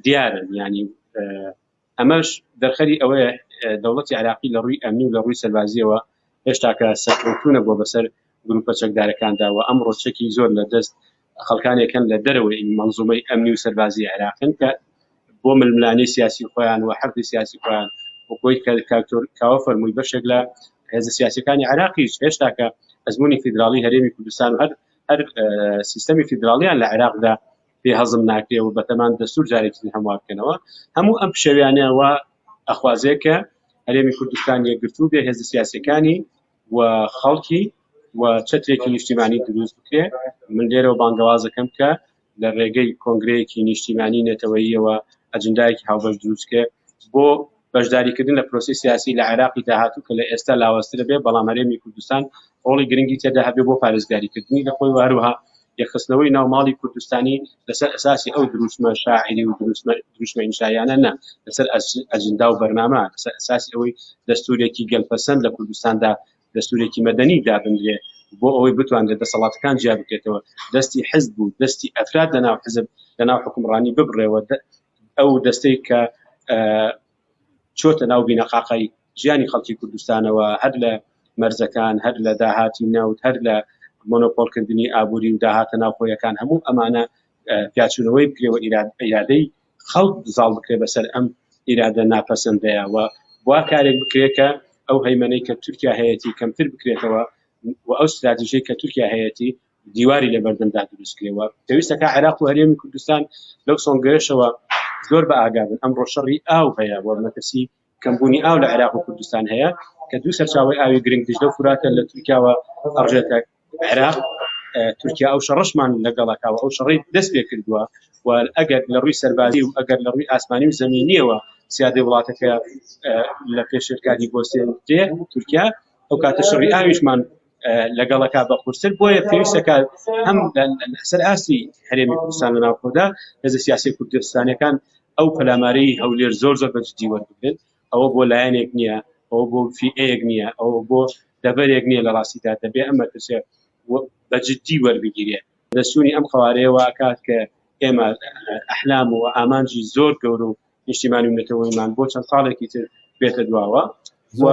دیارن ینی ئەمەش دەرخەری ئەوەیە دەوڵەتی عراقی لە ڕووی ئەمنی و لە ڕووی سەربازیەوە هێشتاکە سەرکەوتوونە بۆ بەسەر گروپە چەکدارەکاندا و ئەمڕۆ چەکی زۆر لە دەست خەڵکانێکن لە دەرەوەی مەنزومەی ئەمنی و سەربازی عێراقن کە بۆ ململانێی سیاسی خۆیان و حەقی سیاسی خۆیان وەکۆی کە کاکتۆر کاوە فەرمووی بەشێک لە هێزە سیاسەکانی عێراقیش هێشتا کە ئەزمموی فیدراڵی هەرێمی کوردستان و هەر هەر سیستەمی فیدراڵیان لە عێراقدا پێ هەزم ناکرێ و بەتەمان دەستور جارێکی هەموار بکەنەوە هەموو ئەم پشێویانەوە ئەخوازێ کە هەرێمی کوردستان یەکگرتوو بێ هێزە سیاسەکانی و خەڵکی و چەترێکی نیشتیمانی دروست بکرێ من لێرەوە بانگەوازەکەم کە لە ڕێگەی کۆنگرەیەکی نیشتیمانی نەتەوەییەوە ئەجندایەکی هاوبەش دروستکرێ بۆ بەشداریکردن لە پرۆسی سیاسی لە عێراقی داهاتوو کە لە ئێستا لاوازترە بێ بەڵام هەرێمی کوردستان ڕۆڵی گرنگی تێدا هەبێ بۆ پارێزگاریکردنی لە خۆی و هەروەها یەکخستنەوەی ناو ماڵی کوردستانی لەسەر ئەساسی ئەو دروشمە شاعری و دروشمە ئینشایانە نا لەسەر ئەجندا و بەرنامە لەسەر ئەساسی ئەوەی دەستورێکی گەلپەسەند لە کوردستاندا دەستورێکی مەدەنی دابنرێ بۆ ئەوەی بتوانرێت دەسەڵاتەکان جیا بکرێتەوە دەستی حزب و دەستی ئەفراد لەناو حزب لەناو حکومڕانی ببڕێەوە ئەو دەستەی کە چۆتە ناو بینەقاقای ژیانی خەڵکی کوردستانەوە هەر لە مەرزەکان هەر لە داهاتی نەوت هەر لە مۆنۆپۆلکردنی ئابووری و داهاتە ناوخۆیەکان هەموو ئەمانە پیاچوونەوەی بکرێەوە ئیرادەی خەڵک زاڵ بکرێ بەسەر ئەم ئیرادە ناپەسەندەیە و وا کارێک بکرێت کە ئەو هەیمەنەی کە تورکیا هەیەی کەمتر بکرێتەوە و ئەو استراتیژەی کە تورکیا هەیەی دیواری لە بەردەمدا دروستکرێەوە پێویستەکە عێراق و هەرێمی کوردستان لەو سۆنگەیەشەوە زۆر بە ئاگابن ئەمڕۆ شەڕی ئاو هەیە و مەترسی کەمبوونی ئاو لە عێراق و کوردستان هەیە کە دوو سەرچاوی ئاوی گرنگ دژدە و فوراتە لە تورکیاوە ئەڕژێتە عێراق تورکیا ئەو شەڕشمان لەگەڵەکەەوە ئەو شەڕی دەست پێ کردووە و ئەگەر لە ڕووی سەربازی و ئەگەر لە ڕووی ئاسمانی و زمینیەوە سیادەی وڵاتەکە لە پێشێلکاری بۆ سێ تورکیا ئەو کاتە شەڕی ئاویشمان. لەگەڵەکە بە قورستر بۆیە پێویستەکە هەم لەسەر ئاستی هەرێمی کوردستان لە ناوخۆدا هێزە سیاسی کوردستانەکان ئەو پەلامارەی هەولێر زۆر زۆر بە جدی وەربگرن ئەوە بۆ لایەنێک نییە ئەوە بۆ فیئەیەک نییە ئەوە بۆ دەڤەرێک نییە لە ڕاستیدا دەبێ ئەم مەترسیە بە جدی وەربگیرێ دەستوری ئەم قەوارەیە واکات کە ئێمە ئەحلام و ئامانجی زۆر گەورە و نیشتیمانی و نەتەوەیمان بۆ چەند ساڵێکی تر بێتە دواوە و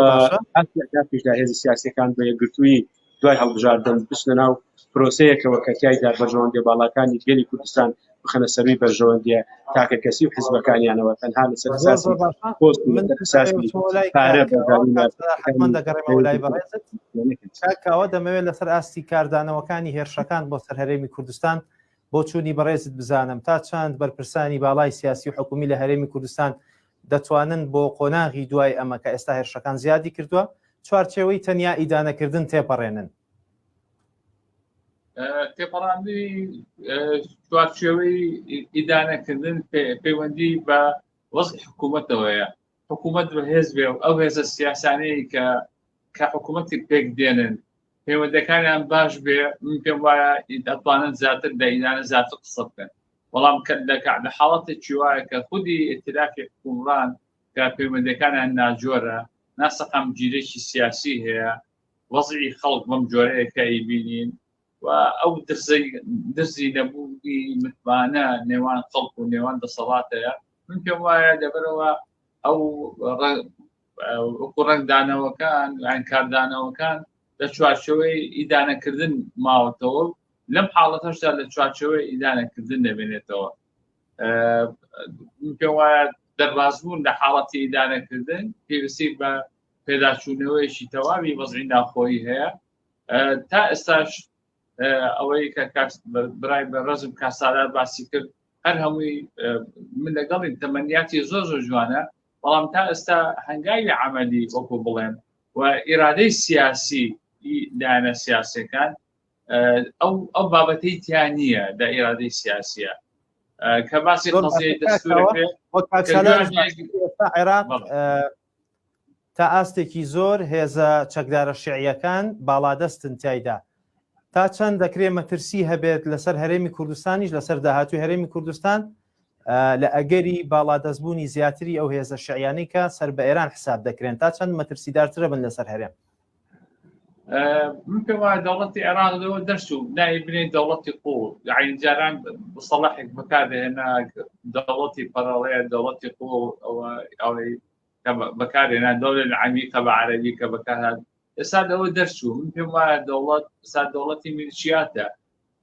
ئەهدافیشدا هێزە سیاسیەکان بە یەکگرتوویی دوای هەڵبژاردن بچنە ناو پرۆسەیەکەوە کە تیایدا بەرژەوەندیە باڵاکانی گەلی کوردستان بخەنە سەرووی بەرژەوەندیە تاکەکەسی و حزبەکانیانەوە تەنها لەسەر ئەساسی پۆست و لەسەر ئەساسی پارە بەشداری لە حتمما دەگەڕێمەوە لای بەڕێزت کاک کاوە دەمەوێت لەسەر ئاستی کاردانەوەکانی هێرشەکان بۆ سەر هەرێمی کوردستان بۆچوونی بەڕێزت بزانم تا چەند بەرپرسانی باڵای سیاسی و حکومی لە هەرێمی کوردستان دەتوانن بۆ قۆناغی دوای ئەمە کە ئێستا هێرشەکان زیادی کردووە چوارچێوەی تەنیا ئیدانەکردن تێپەڕێنن؟ تێپەڕاندنی چوارچێوەی ئیدانەکردن پەیوەندی بە وەزعی حکوومەتەوەیە حکوومەت بەهێز بێ و ئەو هێزە سیاسانەی کە کە حکوومەتی پێک دێنن پەیوەندەکانیان باش بێ من پێم وایە دەتوانن زیاتر لە ئیدانە زیاتر قسە بکەن بەڵام کە لە حاڵەتێکی وایە کە خودی ئیتلافی حکومڕان کە پەیوەندەکانیان ناجۆرە ناسەقامگیرێکی سیاسی هەیە وەزعی خەڵک بەم جۆرەیە کە ئەیبینین و ئەو درزەی درزی نەبوونی متمانە نێوان خەڵک و نێوان دەسەڵاتەیە من پێم وایە لەبەرەوە ئەو وەکو ڕەنگدانەوەکان یان کاردانەوەکان لە چوارچەوەی ئیدانەکردن ماوەتەوە لەم حاڵەتەشدا لە چوارچەوەی ئیدانەکردن دەبێنێتەوە پێم وایە دەربازبوون لە حاڵەتی ئیدانەکردن پێویستی بە پێداچوونەوەیەکی تەواوی وەزعی ناوخۆیی هەیە تا ئێستاش ئەوەی کە برای بە ڕزم کاسالار باسی کرد هەر هەمووی من لەگەڵی تەمەنیاتی زۆر زۆر جوانە بەڵام تا ئێستا هەنگاوی عملی وەکو بڵێم و ئیرادەی سیاسی لایەنە سیاسەکان ئەو ئەو بابەتەی تیا نییە لە ئیرادەی سیاسیە کە باسی قەزیەی دەستورەکرێت عێراق تا ئاستێکی زۆر هێزە چەکدارە شیعیەکان باڵادەستن تیایدا. تا چەند دەکرێ مەترسی هەبێت لەسەر هەرێمی کوردستانیش لەسەر داهاتووی هەرێمی کوردستان لە ئەگەری باڵادەستبوونی زیاتری ئەو هێزە شیعیانەی کە سەر بە ئێران حساب دەکرێن تا چەند مەترسیدارترە بن لەسەر هەرێم؟ من پێم وایە دەوڵەتی عێراق لەوە دەرچوو ناوی بنێ دەوڵەتی قوڵ یعنی جاران سەڵاحێک بەکاردەهێنا دەوڵەتی پەڕەڵێ دەوڵەتی قوڵ ئەوە ئەوەی کە بەکارهێنا دەوڵێت عەمیقە بە عەرەبی کە بەکارهات ئێستا لەوە دەرچوو من پێم وایە دەوڵەت ئێستا دەوڵەتی میلیشیاتە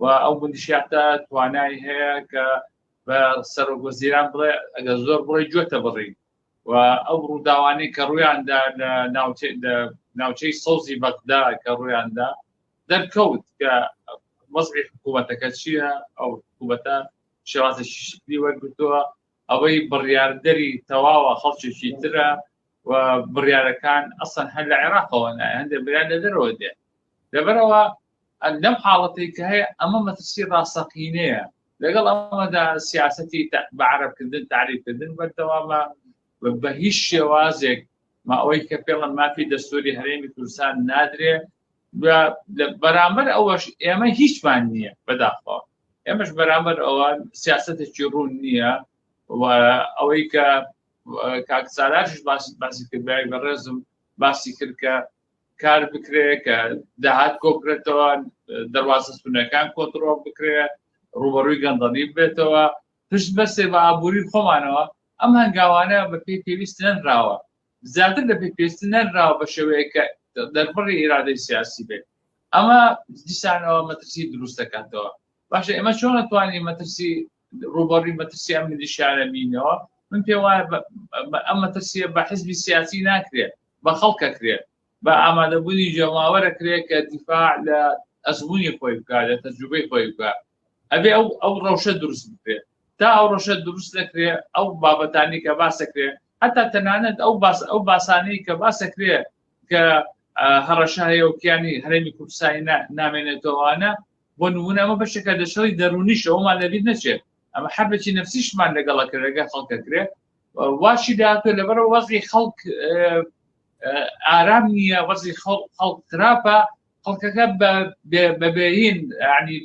و ئەو میلیشیاتە توانای هەیە کە بە سەرۆک وەزیران بڵێ ئەگەر زۆر بڵێ گوێتە بڕین و ئەو ڕووداوانەی کە ڕوویاندا لە ناوچەی سەوزی بەغدا کە ڕوویاندا دەرکەوت کە وەزعی حکوومەتەکە چییە ئەو حکوومەتە شێوازێکی شکلی وەرگرتووە ئەوەی بڕیاردەری تەواوە خەڵکێکی ترە و بڕیارەکان ئەسڵەن هەر لە عێراقەوە نایە هەندێک بڕیار لە دەرەوە دێ لەبەرەوە لەم حاڵەتێک کە هەیە ئەمە مەترسی ڕاستەقینەیە لەگەڵ ئەمەدا سیاسەتی بە عەرەبکردن تعریفکردن بەردەوامە بە هیچ شێوازێک ما ئەوەی کە پێڵە مافی دەستوری هەرێمی کوردستان نادرێ بەرامبەر ئەوەش ئێمە هیچمان نییە بەداخەوە ئێمەش بەرامبەر ئەوە سیاستێکی ڕوون نییە و ئەوەی کە کاک سالاریش باسی باسی کرد برای بەڕێزم باسی کرد کە کار بکرێ کە داهات کۆکرێتەوە دەواازە سونەکان کۆنتترۆل بکرێ ڕوبەڕووی گەندەڵی بێتەوە پشت بەسێ بە ئابووری خۆمانەوە ئەم هەنگاوانە بە پێی پێویست نەنراوە زیاتر لە پێی پێویست نەنراوە بە شێوەیە کە دەربڕی ئیرادەی سیاسی بێت ئەمە دیسانەوە مەترسی دروست دەکاتەوە باشە ئێمە چۆن نەتوانین مەترسی ڕوبەڕی مەترسی ئەم میلیشیانە بینەوە من پێ وایە ئەم مەترسیە بە حزبی سیاسی ناکرێت بە خەڵکە کرێت بە ئامادەبوونی جەماوەرە کرێت کە دیفاع لە ئەزمموی خۆی بکات لە تەجروبەی خۆی بکات ئەبێ ئەو ئەو ڕەوشە دروست بکرێت تا ئەو ڕەوشە دروست نەکرێ ئەو بابەتانی کە باسەکرێ هەتا تەنانەت ئەو باس ئەو باسانەی کە باسەکرێ کە هەڕەشە هەیە و کیانی هەرێمی کوردستانی نامێنێتەوەوانە بۆ نمونە ئەمە بەشێکە لە شەڕی دەرونیش ئەومان لەبیر نەچێت ئەمە حەبێکی نفسیشمان لەگەڵە کرد لەگەڵ خەڵکە کرێ واشی داهاتوە لەبەرەوە وەزی خەڵک ئارام نییە وەزی خەڵک خراپە. خەڵکەکە بەبێهین ینی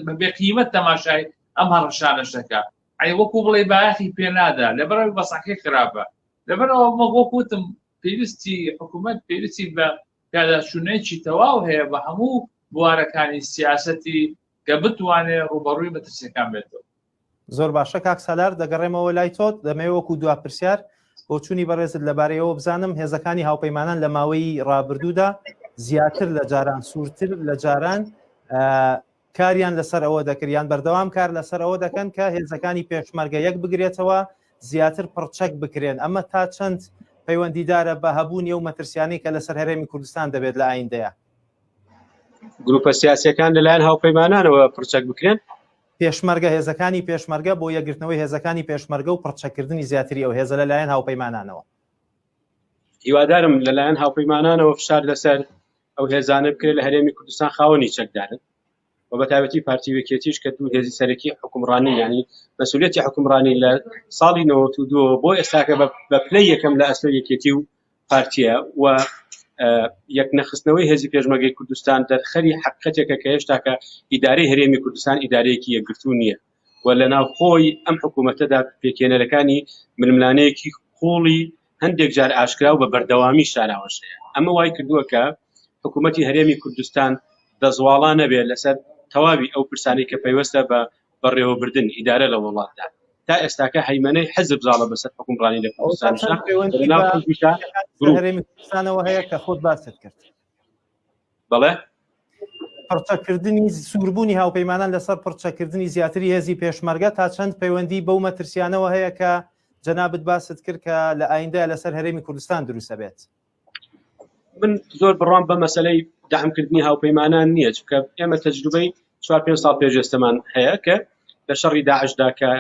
بە بێقیمەت تەماشای ئەم هەڕەشانەش دەکا ئەی وەکو بڵێ بایەخی پێنادا لەبەرەوەی بەسەکەی خراپە لەبەرەوە وەکوتم پێویستی حکوومەت پێویستی بە پیاداچوونێکی تەواو هەیە بە هەموو بوارەکانی سیاستی کە بتوانێت ڕوبەڕووی مەترسیەکان بێتەوە. زۆر باشە کاک سالار دەگەڕێمەوە لای تۆ دەمەوێت وەکو دوا پرسیار بۆچوونی بەڕێزت لەبارەیەوە بزانم هێزەکانی هاوپەیمانان لە ماوەی ڕابردوودا زیاتر لە جاران سوورتر لە جاران کاریان لەسەر ئەوە دەکرد یان بەردەوام کار لەسەر ئەوە دەکەن کە هێزەکانی پێشمەرگە یەک بگرێتەوە زیاتر پڕچەک بکرێن ئەمە تا چەند پەیوەندیدارە بە هەبوونی ئەو مەترسیانەی کە لەسەر هەرێمی کوردستان دەبێت لە ئایندەیە گروپە سیاسەکان لەلایەن هاوپەیمانانەوە پرچەک بکرێن پێشمەرگە هێزەکانی پێشمەرگە بۆ یەکگرتنەوەی هێزەکانی پێشمەرگە و پڕچەکردنی زیاتری ئەو هێزە لەلایەن هاوپەیمانانەوە. هیوادارم لەلایەن هاوپەیمانانەوە فشار لەسەر ئەو هێزانە بکرێت لە هەرێمی کوردستان خاوەنی چەکدارن و بە تایبەتی پارتی و یەکێتیش کە دوو هێزی سەرەکی حکومڕانی ینی مەسوولەتی حکومڕانی لە ساڵی 92 بۆ ئێستاکە بە پلەی یەکەم لە ئەستۆ یەکێتی و پارتیە و یەک نەخستنەوەی هێزی پێشمەرگەی کوردستان دەرخەری حقیقەتێکە کە هێشتاکە ئیدارەی هەرێمی کوردستان ئیدارەیەکی یەکگرتوو نییە و لە ناوخۆی ئەم حکوومەتەدا پێکهێنەرەکانی ململانەیەکی قوڵی هەندێک جار ئاشکرا و بە بەردەوامی شاراوەش هەیە ئەمە وای کردووە کە حکوومەتی هەرێمی کوردستان دەزواڵا نەبێت لەسەر تەواوی ئەو پرسانەی کە پەیوەستە بە بەڕێوەبردن ئیدارە لە وڵاتدا تا ئێستاکە هەیمەنەی حزب زاڵە بەسەر حکومڕانی لە کوردستانیشدا لەناو حزبیشدا گروپ هەرێمی کوردستانەوە هەیە کە خۆت باست کرد بەڵێ پڕچەکردنی سووربوونی هاوپەیمانان لەسەر پڕچەکردنی زیاتری هێزی پێشمەرگە تا چەند پەیوەندی بەو مەترسیانەوە هەیە کە جەنابت باست کرد کە لە ئایندە لەسەر هەرێمی کوردستان دروستە بێت من زۆر بڕوام بە مەسلەی دەعمکردنی هاوپەیمانان نییە چونکە ئێمە تەجروبەی چوار پێنج ساڵ پێش ئێستەمان هەیە کە لە شەڕی داعشدا کە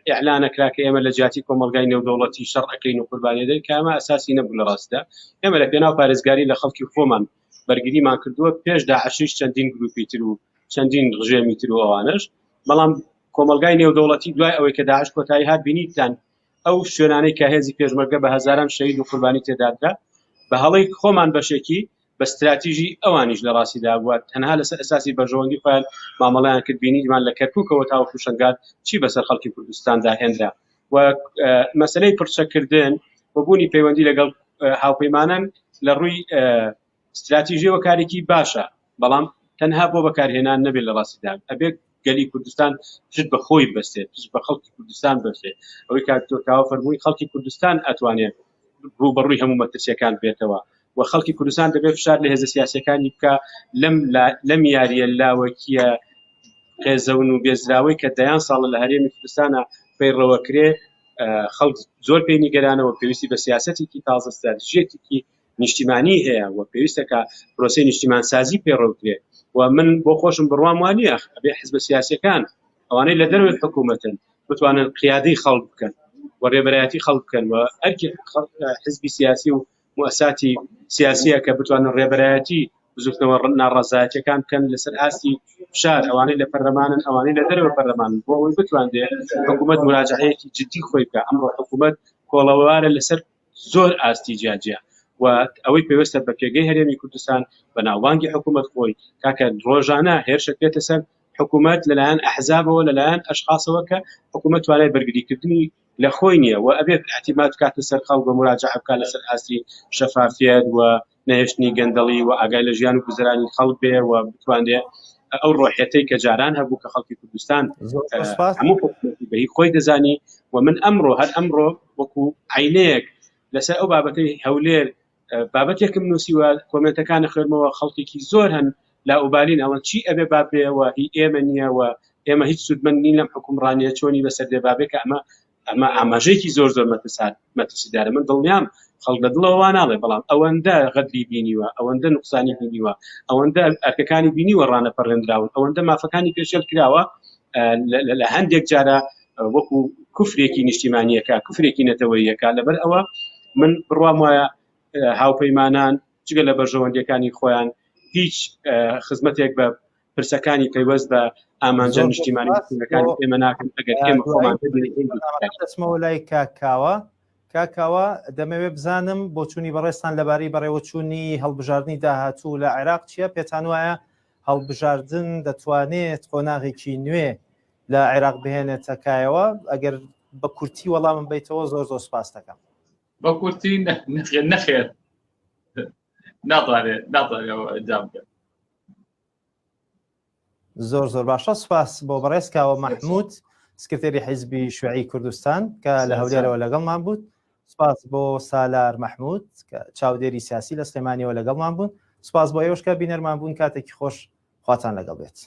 ئیعلانە کرا کە ئێمە لە جیاتی کۆمەڵگای نێودەوڵەتی شەڕ ئەکەین و قوربانی دەین کە ئەمە ئەساسی نەبوو لە ڕاستدا ئێمە لە پێناو پارێزگاری لە خەڵکی خۆمان بەرگریمان کردووە پێش داعشیش چەندین گروپی تر و چەندین ڕژێمی تر و ئەوانەش بەڵام کۆمەڵگای نێودەوڵەتی دوای ئەوەی کە داعش کۆتایی هات بینیتان ئەو شوێنانەی کە هێزی پێشمەرگە بە هەزاران شەهید و قوربانی تێدادرا بە هەڵەی خۆمان بەشێکی بە ستراتیژی ئەوانیش لە ڕاستیدا بووە تەنها لەسەر ئەساسی بەرژەوەندی خۆیان مامەڵەیان کرد بینیمان لە کەرکووکەوە تاوەکو شنگال چی بەسەر خەڵکی کوردستاندا هێنرا و مەسلەی پرچەکردن و بوونی پەیوەندی لەگەڵ هاوپەیمانان لە ڕووی ستراتیژیەوە کارێکی باشە بەڵام تەنها بۆ بەکارهێنان نەبێت لە ڕاستیدا ئەبێت گەلی کوردستان پشت بە خۆی بەستێت پشت بە خەڵکی کوردستان بەستێت ئەوەی کاک دکتۆر کاوە فەرمووی خەڵکی کوردستان ئەتوانێت ڕووبەڕووی هەموو مەترسیەکان بێتەوە و خەڵکی کوردستان دەبێت فشار لە هێزە سیاسەکانی بکە لەم لەم یاریە لاوەکیە قێزەون و بێزراوەی کە دەیان ساڵە لە هەرێمی کوردستانە پەیڕەوەکرێ خەڵک زۆر پێی نیگەرانەوە پێویستی بە سیاسەتێکی تازە ستراتیژیەتێکی نیشتیمانی هەیە و پێویستە کە پرۆسەی نیشتیمانسازی پەیڕەو بکرێ و من بۆ خۆشم بڕوام وانییە ئەبێ حزبە سیاسیەکان ئەوانەی لە دەرەوەی حکوومەتن بتوانن قیادەی خەڵک بکەن و ڕێبەرایەتی خەڵک بکەن و ئەرکی حزبی سیاسی و موساتی سیاسیە کە بتوانن ڕێبەرایەتی بزوتنەوە ناڕەزایەتیەکان بکەن لەسەر ئاستی فشار ئەوانەی لە پەرلەمانن ئەوانەی لە دەرەوە پەرلەمانن بۆ ئەوەی بتوانرێت حکوومەت مراجعەیەکی جدی خۆی بکە ئەمڕۆ حکوومەت کۆڵەوارە لەسەر زۆر ئاستی جیاجیا و ئەوەی پێویستە بە پێگەی هەرێمی کوردستان بە ناوبانگی حکوومەت خۆی کاکە ڕۆژانە هێرشەکرێتە سەر حکوومەت لەلایەن ئەحزابەوە لەلایەن ئەشخاصەوە کە حکوومەت توانای بەرگریکردنی لە خۆی نییە و ئەبێت اعتماد بکاتە سەر خەڵک و مراجعە بکات لەسەر ئاستی شەفافیەت و نەهێشتنی گەندەڵی و ئاگای لە ژیان و گوزەرانی خەڵک بێ و بتوانێ ئەو ڕۆحیەتەی کە جاران هەبوو کە خەڵکی کوردستان هەموو حکوومەتی بە هی خۆی دەزانی و من ئەمڕۆ هەر ئەمڕۆ وەکو عینەیەک لەسەر ئەو بابەتەی هەولێر بابەتێکم نووسیوە کۆمنتەکانە خوێنمەوە خەڵکێکی زۆر هەن لا ئوبالین ئەڵەن چی ئەبێ با بێەوە هی ئێمە نییە و ئێمە هیچ سوودمەند نین لەم حکومڕانیە چۆنی بەسەر دێ بابێ کە ئەمە ئەمە ئاماژەیەکی زۆر زۆر مەترسار مەترسیدارە من دڵنیام خەڵک لە دڵەوە وا ناڵێ بەڵام ئەوەندە غەدری بینیوە ئەوەندە نوقسانی بینیوە ئەوەندە ئەرکەکانی بینیوە ڕانەپەڕێنراون ئەوەندە مافەکانی پێشێل کراوە لە هەندێک جارە وەکو کوفرێکی نیشتیمانیەکە کوفرێکی نەتەوەیەکە لەبەر ئەوە من بڕوام وایە هاوپەیمانان جگە لە بەرژەوەندیەکانی خۆیان هیچ خزمەتێک بە پرسەکانی پەیوەست بە ئامانجە نیشتیمانەکانی ئێمە ناکەن ئەگەر ئێمە خۆمان دەچمەوە لای کاکاوە. کاک کاوە دەمەوێت بزانم بۆچوونی بەڕێزتان لەبارەی بەڕێوەچوونی هەڵبژاردنی داهاتوو لە عێراق چییە؟ پێتان وایە هەڵبژاردن دەتوانێت قۆناغێکی نوێ لە عێراق بهێنێتە کایەوە؟ ئەگەر بە کورتی وەڵامم بیتەوە زۆر زۆر سپاس دەکەم. بە کورتی نەخێر نەخێر ناتوانێت ناتوانێت ئەنجام بدات. زۆر زۆر باشە سوپاس بۆ بەڕێز کاوە مەحمود سکرتێری حیزبی شوعی کوردستان کە لە هەولێرەوە لەگەڵمان بوو سپاس بۆ سالار مححمود کە چاودێری سیاسی لە سلێمانیەوە لەگەڵمان بوون سپاس بۆ ئێوەش کە بینەرمان بوون کاتێکی خۆش خواتان لەگەڵ بێت.